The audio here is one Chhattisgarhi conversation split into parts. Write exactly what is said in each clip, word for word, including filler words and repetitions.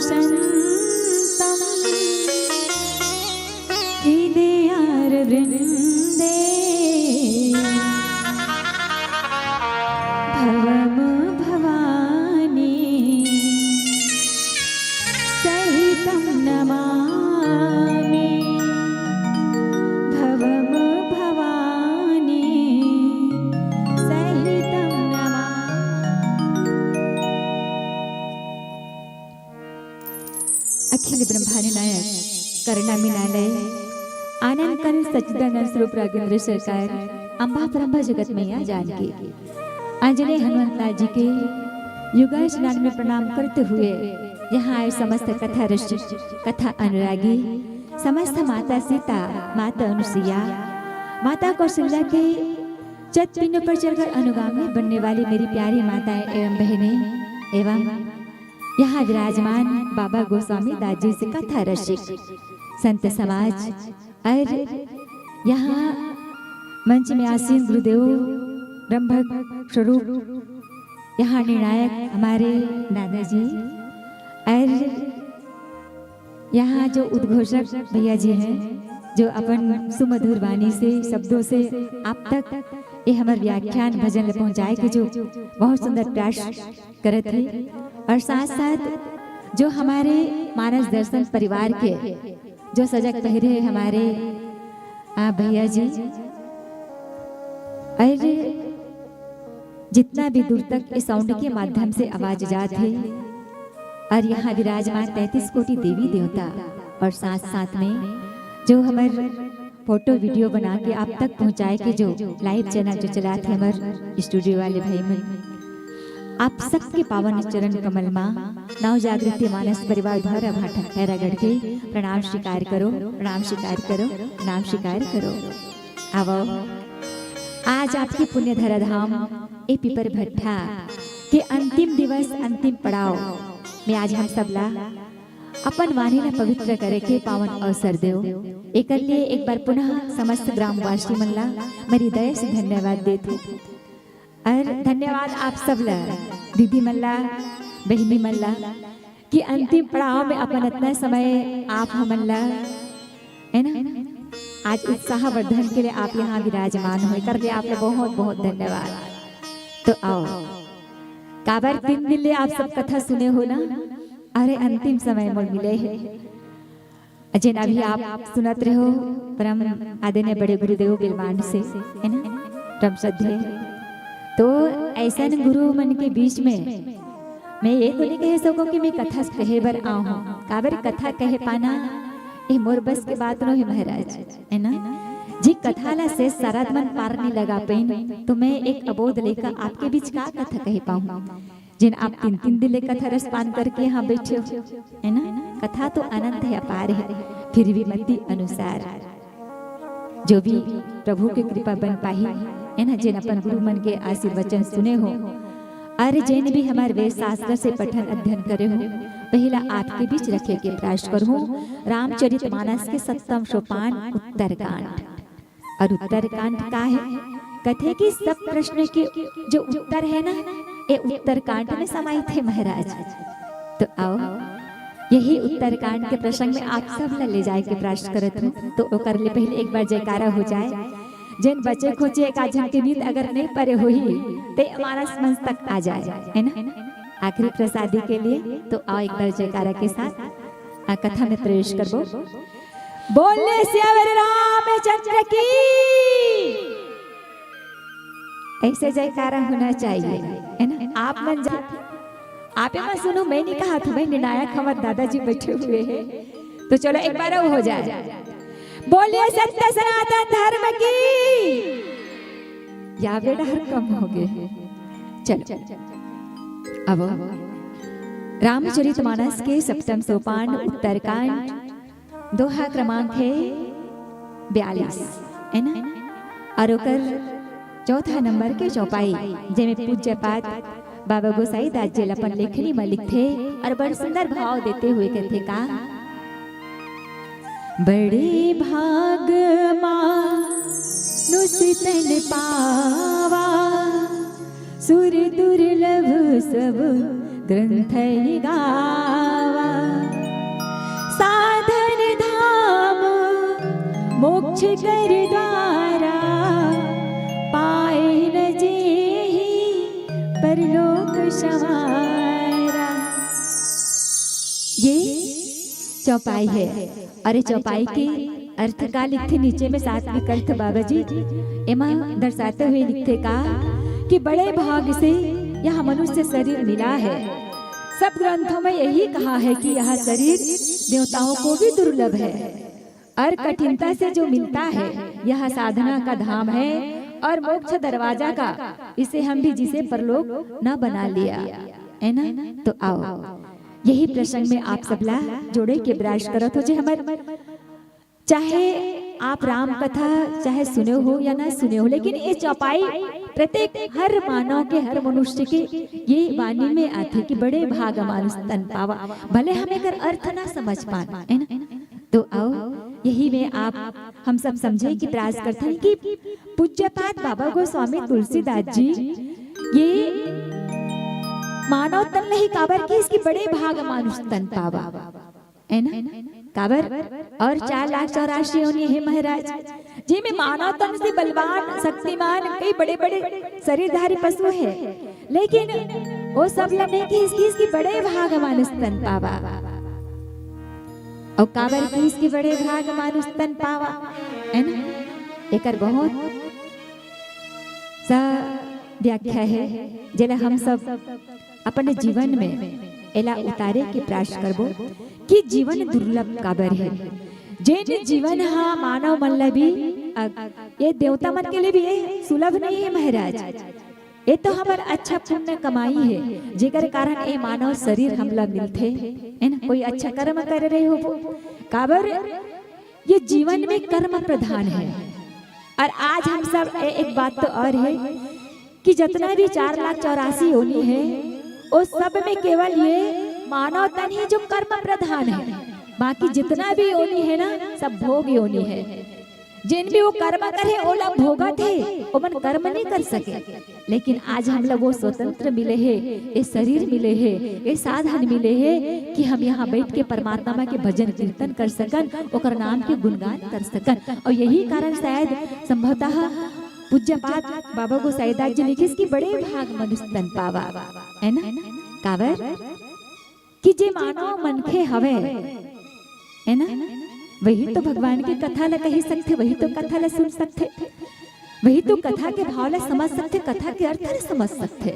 शान्तं हृदयारविन्दे भवं भवानी सहितं नमामि। भवं भवानी सहितं नमामि। अखिल ब्रह्मांड नायक करुणा मिनालय आनंद कंद सच्चिदानंद स्वरूप राघवेंद्र सरकार अम्बा परम्बा जगत मैया जानकी। आंजनेय हनुमंत लाल जी के युगार्चनान में प्रणाम करते हुए यहाँ आए समस्त कथा रसिक, कथा अनुरागी, समस्त माता सीता, माता अनुसुईया, माता कौशल्या के चत पिंडों पर चलकर अनुगामी बनने वाली मेरी प्यारी माताएं एवं बहनें एवं यहाँ विराजमान बाबा गोस्वामी दास जी से कथा रसिक संत समाज और यहाँ मंच में आसीन गुरुदेव ब्रह्म स्वरूप, यहाँ निर्णायक हमारे दादाजी और यहाँ जो उद्घोषक भैया जी हैं, जो अपन सुमधुर वाणी से, शब्दों से आप तक ये हमर व्याख्यान भजन ले पहुँचाए के जो बहुत सुंदर प्रयास करत हे, और साथ साथ जो हमारे मानस दर्शन परिवार के जो सजग पहिरे हे हमारे आ भैया जी, और जितना भी दूर तक इस साउंड के माध्यम से आवाज जात हे, और यहाँ विराजमान तैंतीस कोटि देवी देवता, और साथ साथ में जो हमर फोटो वीडियो बना के आप तक पहुँचाए के जो लाइव चैनल जो चलात हे हमर स्टूडियो वाले भाई मन, आप सबके पावन चरण कमल मा नव जागृति मानस परिवार द्वारा भाटा खैरागढ़ के प्रणाम स्वीकार करो, प्रणाम स्वीकार करो, प्रणाम स्वीकार करो। आवो, आज आपके पुण्य धरा धाम ए पीपर भट्ठा के अंतिम दिवस, अंतिम पड़ाव में आज हम सबला अपन वाणी ला पवित्र करे के पावन अवसर देव। एकर लिए एक बार पुनः समस्त ग्रामवासी मन ला मैं हृदय से धन्यवाद देत हूँ। और धन्यवाद आप सब ला, दीदी मन ला, बहिनी मन ला, कि अंतिम पड़ाव में अपन इतना समय आप हमन ला, है ना, आज उत्साहवर्धन के लिए आप यहाँ विराजमान हो, एकर लिए आप ला बहुत बहुत धन्यवाद। तो आओ, काबर तीन दिन ले आप सब कथा सुने हो ना, अरे अंतिम समय मोर मिले हे। जेन अभी आप सुनत रहे हो परम आदरणीय बड़े गुरुदेव बिलवान से, है ना, परम श्रद्धेय। तो ऐसन गुरु मन के बीच में मैं ये तो नहीं कह सकूं कि मैं कथा कहे बर आऊं हूं, काबर कथा कहे पाना ये मोर बस के बात नो हे महाराज, है ना। जी कथा ला से सारा मन पार नहीं लगा पाइन, तो मैं एक अबोध लेकर आपके बीच का कथा कहे पाऊं, जिन आप तीन तीन दिन ले कथा रस पान करके यहाँ बैठे हो, है ना। कथा तो अनंत है, अपार है, फिर भी मति अनुसार जो भी प्रभु के कृपा बन पाही, है ना, जेन अपन गुरु मन के आशीर्वचन सुने हो, अरे जेन भी हमारे वेद शास्त्र से पठन अध्ययन करे हो, पहला आपके बीच रखे के प्रयास करूँ रामचरित मानस के सप्तम सोपान उत्तरकांड। और उत्तरकांड का है? कथे कि सब प्रश्न के जो उत्तर है ना, ये उत्तरकांड में समाहित है महाराज। तो आओ, यही उत्तरकांड के प्रसंग में आप सब ला ले जाए के प्रयास करत हूँ। तो ओकर ले पहले एक बार जयकारा हो जाए। जेन बचे खोचे एक आध झन के नींद अगर नहीं परे होही, ते मानस मंच तक आ जाए, है ना, आखिरी प्रसादी के लिए। तो आओ एक बार जयकारा के साथ आ कथा में प्रवेश करबो। बोले सियावर रामचंद्र की। ऐसे जयकारा होना चाहिए, है ना। आप मन जा, आप मन सुनो, मैं नहीं कहा था भाई, निर्णायक हमारे दादाजी बैठे हुए हैं। तो चलो एक बार और हो जाए। बोलिए सत्य सनातन धर्म की। या बेटा हर कम हो गए। चलो अब रामचरित मानस के सप्तम सोपान उत्तरकांड, दोहा क्रमांक है बयालीस, है ना। और ओकर चौथा नंबर के चौपाई, जेमे पूज्य पाद बाबा गोसाई दास जी अपन लेखनी में लिखथे और बड़ सुंदर भाव देते हुए कहथे का, बड़े भाग मानुष तन पावा, सुर दुर्लभ सब ग्रंथ गावा। कर द्वारा पाए न जेहि परलोक संवारा। ये चौपाई है। अउ ये चौपाई के अर्थ का लिखथे नीचे में, सात्विक अर्थ बाबा जी एमा दर्शाते हुए लिखथे का कि बड़े भाग से यह मनुष्य शरीर मिला है। सब ग्रंथों में यही कहा है कि यह शरीर देवताओं को भी दुर्लभ है। और कठिनता से जो मिलता है, यह साधना का धाम है और मोक्ष दरवाजा का, इसे हम भी जिसे परलोक न बना लिया, है ना? तो आओ, यही प्रसंग में आप सबला जोड़े के प्रयास करत हो जे हमर, चाहे आप राम कथा चाहे सुने हो या ना सुने हो, लेकिन ये चौपाई प्रत्येक हर मानव के, हर मनुष्य के ये वाणी में आथे कि बड़े भाग मानुष तन पावा। भले हम एकर अर्थ ना समझ पान, है ना? तो आओ, यही में आप हम सब समझे कि प्रयास करथन कि पूज्यपाद बाबा गोस्वामी तुलसीदास जी ये मानव तन नहीं, काबर किहिस कि बड़े भाग मानुष तन पावा, है ना? काबर? और चार लाख चौरासी योनि हे महाराज, जेमे मानव तन से बलवान, शक्तिमान, कई बड़े-बड़े शरीरधारी पशु हे, लेकिन वो सब ला नहीं किहिस, किहिस कि बड़े भाग मानुष तन पावा। अउ काबर किहिस कि बड़े भाग मानुष तन पावा, है ना? एकर बहुत सा व्याख्या है, जेला हम सब अपने जीवन में एला उतारे के प्रयास करबो कि जीवन दुर्लभ काबर है। जेन जीवन हा मानव मन ला भी, अ, ये देवता मन के लिए भी ये सुलभ नहीं है महाराज। ये तो हमर अच्छा पुण्य कमाई है, जेकर कारण ये मानव शरीर हमला मिलथे, है ना? कोई अच्छा कर्म कर रहे हो वो। काबर ये जीवन में कर्म प्रधान है। और आज हम सब ए-, एक बात तो और है कि जितना भी चार लाख चौरासी योनि है, वो सब में केवल ये मानव तन ही जो कर्म प्रधान है, बाकी जितना भी योनि है ना, सब भोग योनि है। जेन भी वो कर्म करे, ओला भोगत हे, ओमन कर्म नहीं कर सके। लेकिन आज हमला वो स्वतंत्र मिले हे, ये शरीर मिले हे, ये साधन मिले हे कि हम यहाँ बैठ के परमात्मा के भजन कीर्तन कर सकन, ओकर नाम के गुणगान कर सकन। और यही कारण शायद संभवतः पूज्यपाद बाबा गोसाईदास जी लिखिस कि बड़े भाग मनुष्य तन पावा, है ना? काबर? कि जे मानव मनखे हवे, है ना, वही तो भगवान के कथा ला कही सकथे, वही तो कथा ला सुन सकथे, वही तो कथा के भाव ला समझ सकथे, कथा के अर्थ ला समझ सकथे।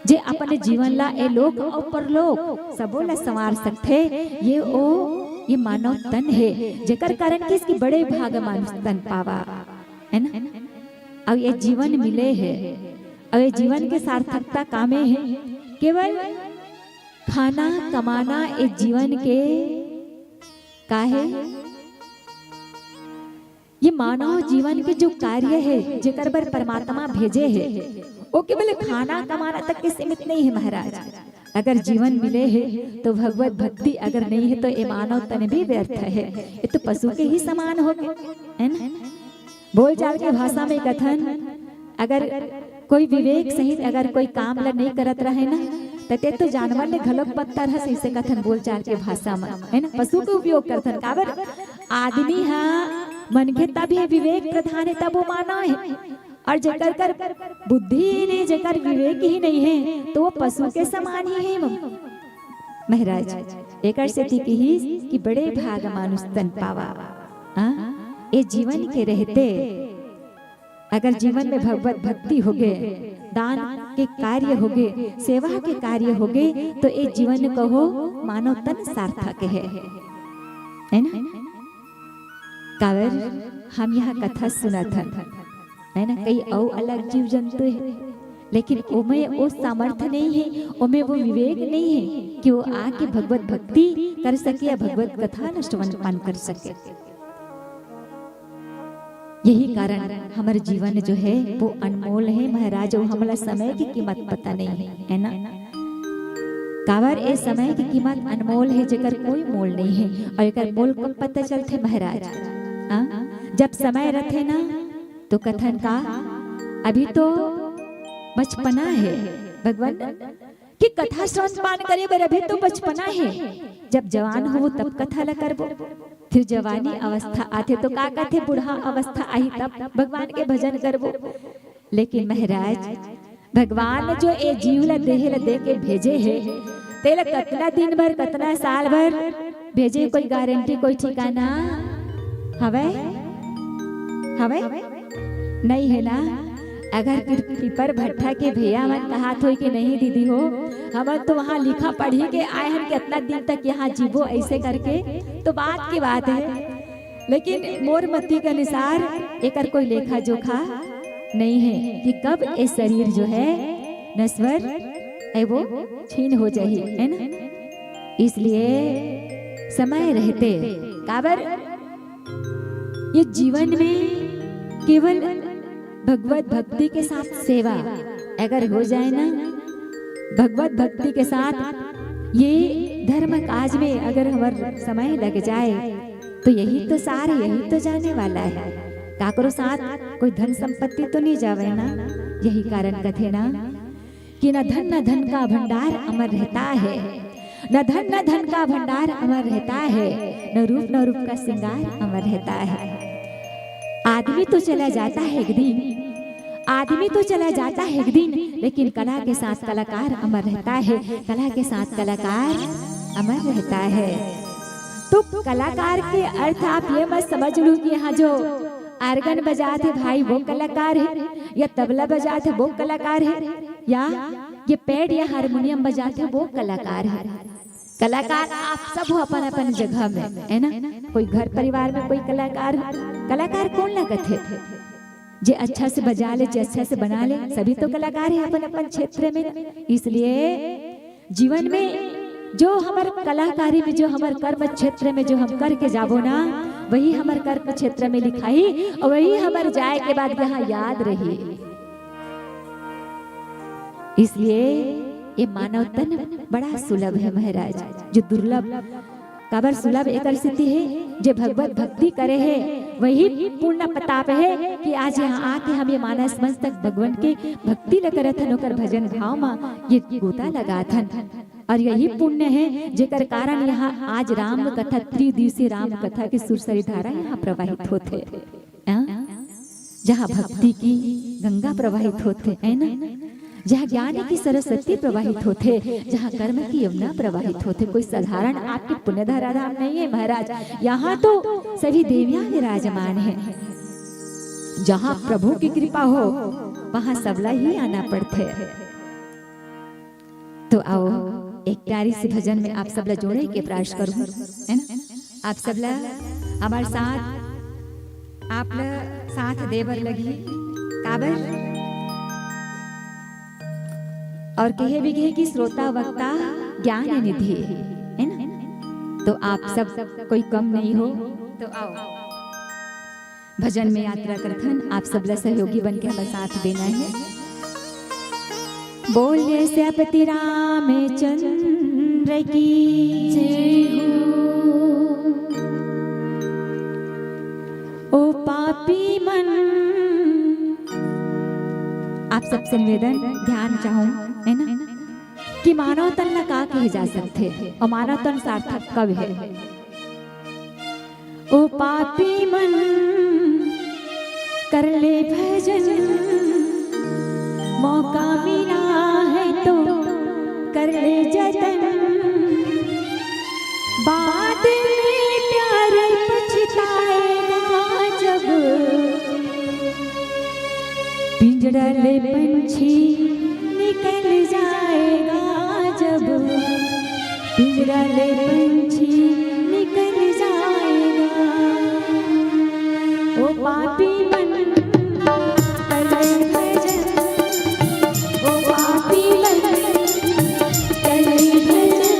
जे अपने जीवन ला ए लोक अउ परलोक सबो ला संवार सकथे, ये ओ, ये मानव तन हे, जेकर कारण किहिस कि बड़े भाग मानुष तन पावा, है ना? अउ ये जीवन मिले हे, अउ ये जीवन के सार्थकता कामे हे, केवल खाना कमाना ए जीवन के का हे? ये मानव जीवन के जो कार्य हे, जेकर बर परमात्मा भेजे हे, वो केवल खाना कमाना तक के सीमित नहीं हे महाराज। अगर जीवन मिले हे तो भगवत भक्ति अगर नहीं हे तो ये मानव तन भी व्यर्थ हे, ये तो पशु के ही समान हो गए, है ना? बोलचाल के भाषा में कथन, अगर कोई विवेक सहित अगर कोई काम ला नहीं करत रहे ना, त ते तो जानवर ले घलोक बदतर हस, ऐसे कथन बोलचाल के भाषा में, है ना? पशु के उपयोग करथन। काबर? आदमी हा मनखे तब हे विवेक प्रधान हे, तब वो मानव हे। और जेकर कर बुद्धि ही नहीं, जेकर विवेक ही नहीं हे, तो वो पशु के समान ही हे म-, महाराज। एकर सेती किहिस कि बड़े भाग मानुष तन पावा। हाँ? ये जीवन के रहते अगर जीवन में भगवत भक्ति होगे, दान के कार्य होगे, सेवा के कार्य होगे, तो ये जीवन कहो मानव तन सार्थक हे, है ना? काबर हम यहाँ कथा सुनत हन, है ना? कई अउ अलग जीव जंतु हे, लेकिन ओमे वो सामर्थ्य नहीं हे, ओमे वो विवेक नहीं हे कि वो आके भगवत भक्ति कर सके या भगवत कथा ला श्रवण पान कर सके। यही कारण हमर जीवन जो हे वो अनमोल हे महाराज, अउ हमला समय के कीमत पता नहीं हे, है ना? काबर ए समय के कीमत अनमोल हे, जेकर कोई मोल नहीं हे, अउ एकर मोल कब पता चलथे महाराज? हाँ? जब समय रथे ना तो कथन का अभी तो बचपना हे, भगवान कि कथा श्रवण पान करे बर अभी तो बचपना हे, जब जवान हो तब कथा ला करबो। फिर जवानी अवस्था आथे तो का कथे, बूढ़ा अवस्था आही तब भगवान के भजन करबो। लेकिन महाराज, भगवान जो ए जीव ला देह ला दे के भेजे हे, तेला कतना दिन भर, कतना साल भर भेजे, कोई गारंटी, कोई ठिकाना हवय? हवय? नहीं हे ना। अगर पी-, पीपर भट्ठा के भैया मन कहात होई कि नहीं दीदी हो, हमन तो वहाँ लिखा पढ़ी के आए हन, कितना दिन तक यहाँ जीबो ऐसे करके, तो बात की बात है। लेकिन मोर मति के अनुसार एकर कोई लेखा जोखा नहीं है कि कब ये शरीर जो है नश्वर है, वो छीन हो जाही, है ना। इसलिए समय रहते, काबर ये जीवन में केवल भगवत भक्ति के साथ सेवा अगर हो जाए ना, भगवत भक्ति के साथ ये धर्म काज में अगर हमर समय लग जाए, तो यही तो सार है, यही तो जाने वाला है। काकरो साथ कोई धन संपत्ति तो नहीं जावे ना। यही कारण कथे ना कि न धन, न धन का भंडार अमर रहता है, न धन, न धन का भंडार अमर रहता है, न रूप, न रूप का श्रृंगार अमर रहता है। आदमी तो चला जाता है एक दिन, आदमी तो चला जाता है एक दिन, लेकिन कला के साथ कलाकार अमर रहता है, कला के साथ कलाकार अमर रहता है। तो कलाकार के अर्थ आप ये मत समझ लो कि यहाँ जो आर्गन बजात हे भाई, वो कलाकार है, या तबला बजात हे, वो कलाकार है, या ये पैड या हारमोनियम बजात हे, वो कलाकार है। कलाकार आप सब हो अपन अपन जगह में, है ना। कोई घर परिवार में कोई कलाकार हो। कलाकार कोन ला कथे? जे अच्छा से बजा ले, जे अच्छा से बना ले, सभी तो कलाकार है अपन अपन क्षेत्र में। इसलिए जीवन में जो हमर कलाकारी में, जो हमर कर्म क्षेत्र में जो हम करके जाबो ना, वही हमर कर्म क्षेत्र में लिखाही और वही हमर जाए के बाद यहाँ याद रही। इसलिए ये मानव तन बड़ा सुलभ है महाराज, जो दुर्लभ। काबर सुलभ? एकर सेती हे, जे भगवत भक्ति करे हे, वही पुण्य प्रताप हे कि आज यहाँ आके हम ये मानस मंच तक भगवान के भक्ति ल करत हन, ओकर भजन भाव मा ये गोता लगात हन। और यही पुण्य हे, जेकर कारण यहाँ आज राम कथा, त्रिदिवसीय राम कथा के सुरसरी धारा यहाँ प्रवाहित होथे। हाँ? जहाँ भक्ति की गंगा प्रवाहित होथे, है ना? जहाँ ज्ञान की सरस्वती प्रवाहित होथे, जहाँ कर्म की यमुना प्रवाहित होथे, कोई साधारण आपके पुण्यधारा धाम नहीं है महाराज। यहाँ तो सभी देवियाँ विराजमान हैं। जहाँ प्रभु की कृपा हो, वहाँ सबला ही आना पड़थे। तो आओ, एक प्यारी सी भजन में आप सबला जोड़े के प्रयास करूँ, है ना? आप सबला हमारे साथ, आप ला साथ देबर लगी, काबर? और कहे भी गए कि श्रोता वक्ता ज्ञान निधि, है ना? तो आप सब कोई कम नहीं हो, तो आओ। भजन में यात्रा करथन, आप सबला सहयोगी बन के हमर साथ देना है। बोलिए सियापति रामचंद्र की जय हो। ओ पापी मन, आप सबसे निवेदन, ध्यान चाहूं, है ना, कि मानव तन ला का कहे जा सकथे और मानव तन सार्थक कब है? ओ पापी मन, कर ले भजन, मौका मिला है तो कर ले जतन। बाद में प्यार पछताएगा जब पिंजड़ा ले पंछी निकल जाएगा, जब पिंजड़ा ले पंछी निकल जाएगा। ओ पापी मन, कर ले भजन, ओ पापी मन, कर ले भजन।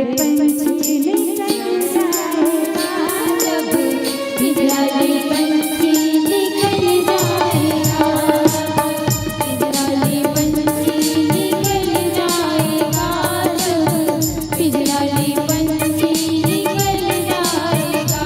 पंछी निकल जाएगा जब, पिंजरा ले पंछी निकल जाएगा, पिंजरा ले पंछी निकल जाएगा जब, पिंजरा ले पंछी निकल जाएगा।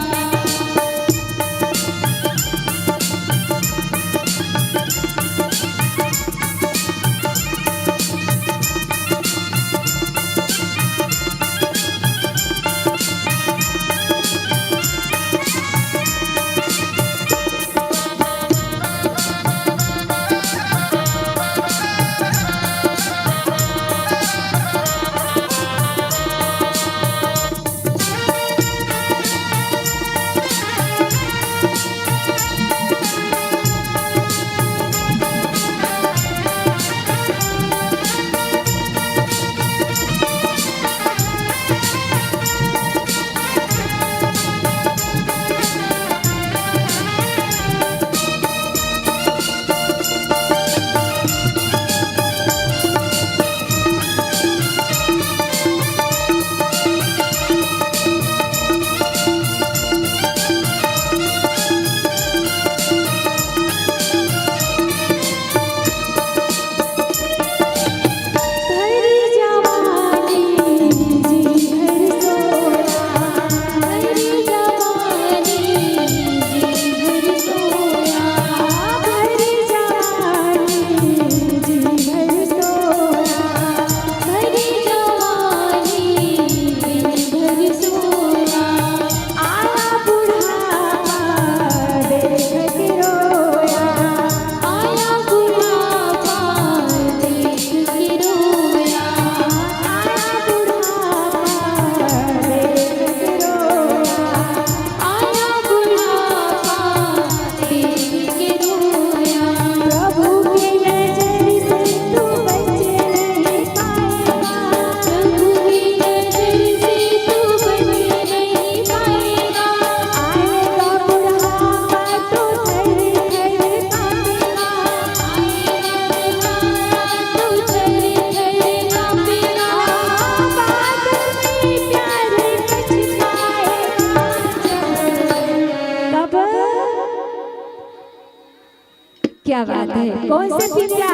क्या बात है। कौन से पिंजरा,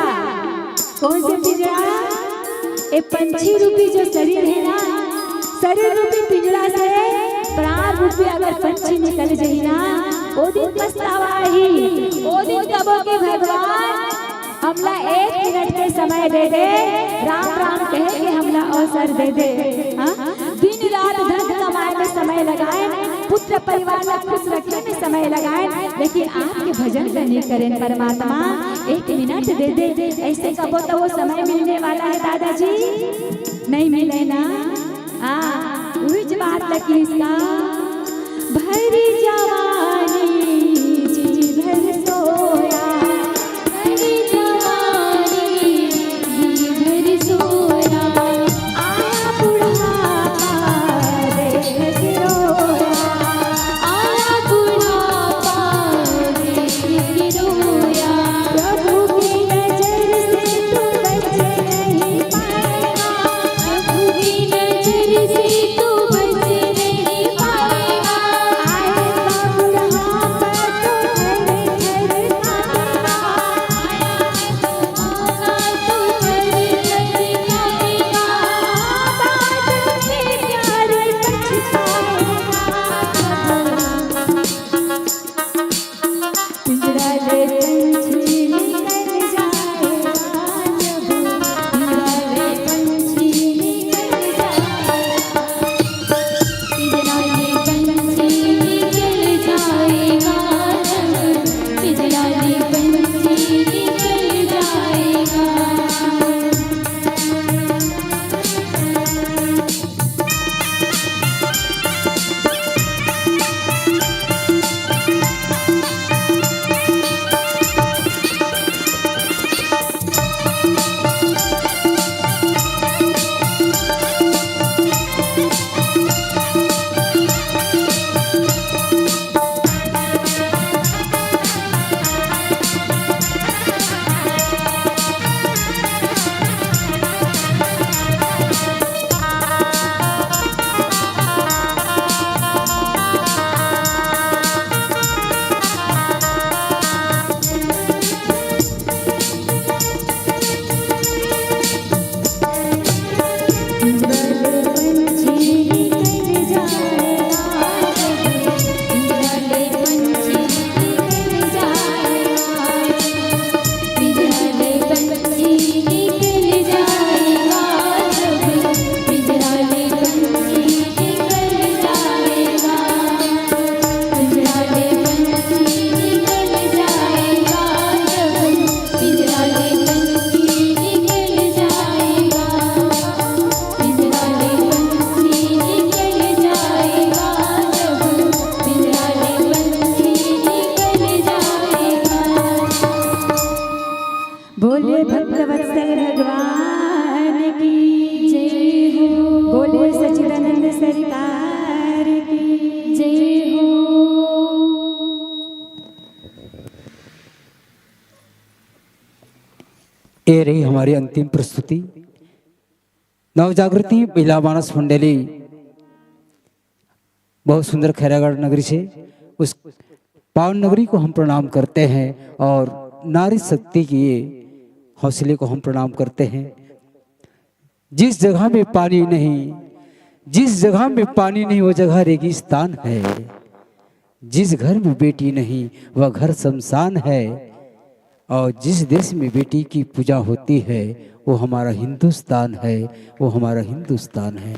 कौन से पिंजरा? ए पंछी रूपी जो शरीर है ना, शरीर रूपी पिंजरा से प्राण रूपी अगर पंछी निकल जाही ना, ओ दिन पछतावा आही। ओ दिन कबो कि भगवान हमला एक मिनट के समय दे दे, राम राम कहे के हमला अवसर दे दे। हाँ? दिन रात धन कमाए में समय लगाए, पुत्र परिवार ला खुश रखे में समय लगाए, लेकिन आपके भजन ला नइ करेन परमात्मा, एक मिनट दे दे। ऐसे कबो तो वो समय मिलने वाला है दादाजी, नइ मिले ना। हाँ, उहीच बात लगी इसका। भरी जवानी जी भर सोया, भरी जवानी जी भर सोया, आया बुढ़ापा देख के रोया, आया बुढ़ापा देख के रोया। प्रभु की नजर से तू बच नहीं पाएगा, प्रभु की नजर से तू बच नहीं पाएगा। आएगा ये रही हमारी अंतिम प्रस्तुति। नवजागृति महिला मानस मंडली, बहुत सुंदर खैरागढ़ नगरी से, उस पावन नगरी को हम प्रणाम करते हैं और नारी शक्ति के ये हौसले को हम प्रणाम करते हैं। जिस जगह में पानी नहीं, जिस जगह में पानी नहीं, वो जगह रेगिस्तान है। जिस घर में बेटी नहीं, वह घर शमशान है। और जिस देश में बेटी की पूजा होती है, वो हमारा हिंदुस्तान है, वो हमारा हिंदुस्तान है।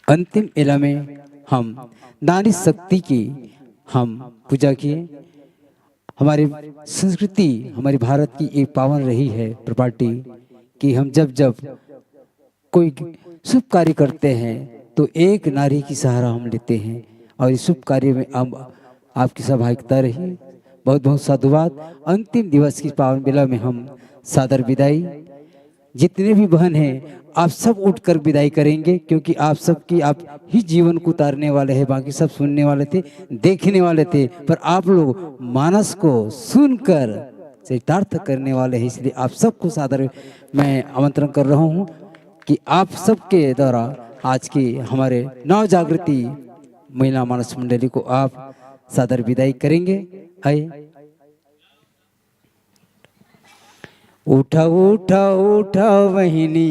अंतिम एला में हम नारी शक्ति की हम पूजा किए। हमारी संस्कृति, हमारी भारत की एक पावन रही है प्रॉपर्टी कि हम जब जब कोई शुभ कार्य करते हैं तो एक नारी की सहारा हम लेते हैं और इस शुभ कार्य में हम आपकी सहभागिता रही। बहुत बहुत साधुवाद। अंतिम दिवस की पावन बेला में हम सादर विदाई, जितने भी बहन हैं आप सब उठकर विदाई करेंगे, क्योंकि आप सबकी, आप ही जीवन को उतारने वाले हैं, बाकी सब सुनने वाले थे, देखने वाले थे, पर आप लोग मानस को सुनकर चरितार्थ करने वाले हैं, इसलिए आप सबको सादर मैं आमंत्रण कर रहा हूँ कि आप सबके द्वारा आज की हमारे नव जागृति महिला मानस मंडली को आप सादर विदाई करेंगे। आइए। उठ उठ उठ बहिनी,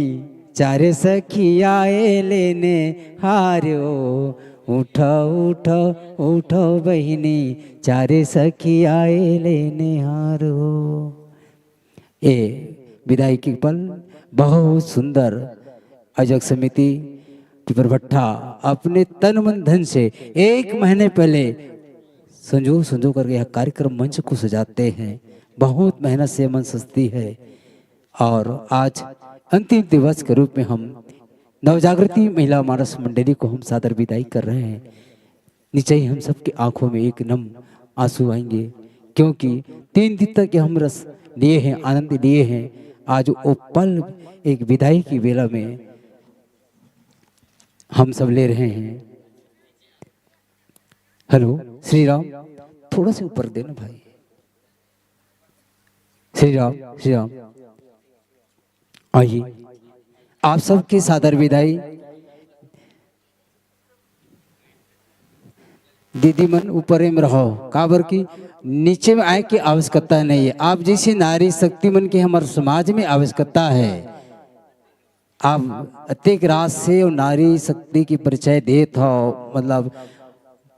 चार सखी आए लेने हार हो। उठ उठ उठ बहिनी, चार सखी आए लेने हार हो। ए विदाई की पल बहुत सुंदर। आयोजक समिति पिपर भट्टा अपने तन मन धन से एक महीने पहले संजो संजो करके यह कार्यक्रम मंच को सजाते हैं। बहुत मेहनत से मन सजती है और आज अंतिम दिवस के रूप में हम नवजागृति महिला मानस मंडली को हम सादर विदाई कर रहे हैं। नीचे ही हम सबकी आंखों में एक नम आंसू आएंगे, क्योंकि तीन दिन तक ये हम रस लिए हैं, आनंद लिए हैं। आज वो पल एक विदाई की बेला में हम सब ले रहे हैं। हेलो श्री राम, थोड़ा सा ऊपर देना भाई। श्री राम, श्री राम। आइए, आप सबके सादर विदाई। दीदी मन ऊपरे में रहो, काबर कि नीचे में आए की आवश्यकता नहीं है। आप जैसे नारी शक्ति मन के हमारे समाज में आवश्यकता है। आप अतेक राज से और नारी शक्ति की परिचय देत हो, मतलब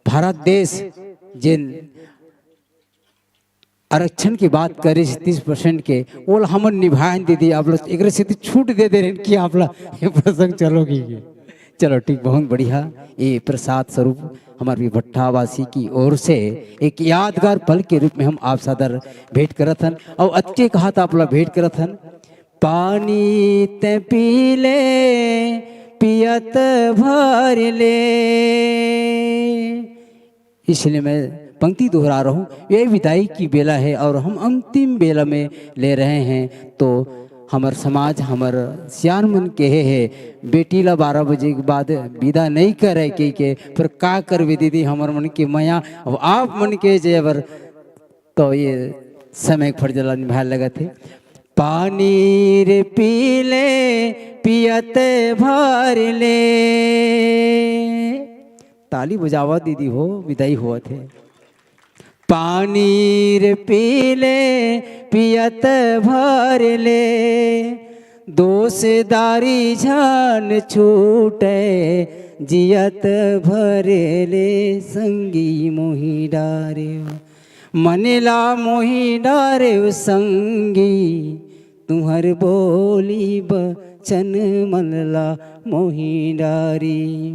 भारत देश जिन आरक्षण की बात करे तीस परसेंट के, वो हमन निभाए दीदी। आप लोग एक सेती छूट दे दे रहे कि आप लोग ये प्रसंग चलोगी। चलो ठीक, बहुत बढ़िया। ये प्रसाद स्वरूप हमारे भी भट्टावासी की ओर से एक यादगार पल के रूप में हम आप सादर भेंट करत हन और अतके कहा था आप लोग भेंट करत हन। पानी ते पी ले, पियत भर ले। इसलिए मैं पंक्ति दोहरा रहा हूँ, ये विदाई की बेला है और हम अंतिम बेला में ले रहे हैं। तो हमर समाज, हमर सियान मन कहे है, बेटी ला बारह बजे के बाद विदा नहीं करे के, के फिर का करबे दीदी, हमर मन के मया, अब आप मन के जेबर। तो ये समय फर्ज ला निभाए लगत है। पानी रे पी ले, पियत भर ले। ताली बजावा दीदी हो, विदाई होवत है। पानी रे पी ले, पियत भर ले, दोषदारी झन छूटे, जियत भर ले संगी मोहि डारे। मन ला मोहि डारे संगी, तुम्हर बोली बचन मन ला मोहि डारी।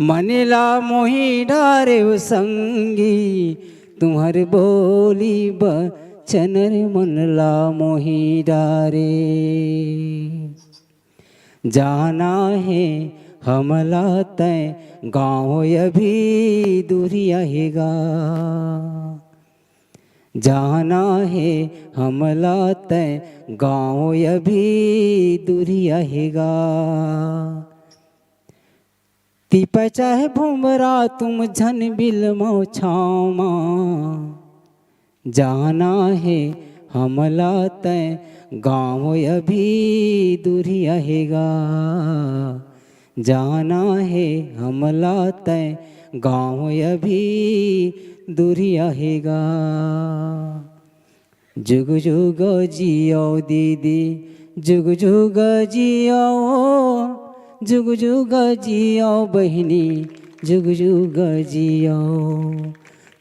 मन ला मोहि डारे संगी, तुम्हर बोली बचन रे मन ला मोहि डारे। जाना है हमला तय गाँव अभी दूरिया हेगा। जाना है हमला तय गाँव अभी दूरिया हेगा। तिपै चाहे भुमरा तुम झन बिलमो छाँव मा। जाना है हमला तय गाँव अभी दूरिया हे गा, जाना हे हमला तय गाँव अभी दूरिया हे गा। जुग जुग जियो दीदी, जुग जुग जियो, जुग जुग जियो बहिनी, जुग जुग जियो।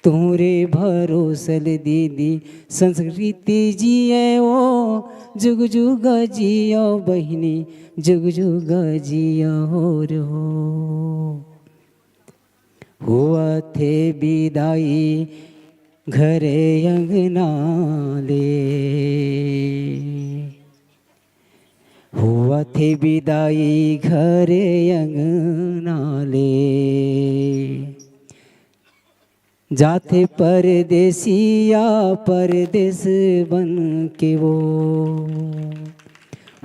तोरे भरोसल दीदी संस्कृति जियो, जुग जुग जियो बहिनी, जुग जुग जियो रो। होवथे बिदाई घरे अंगना ले, होवथे बिदाई घरे अंगना ले। जाथे परदेसिया परदेस बन के वो,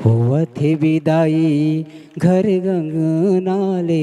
होवथे बिदाई घर अंगना ले।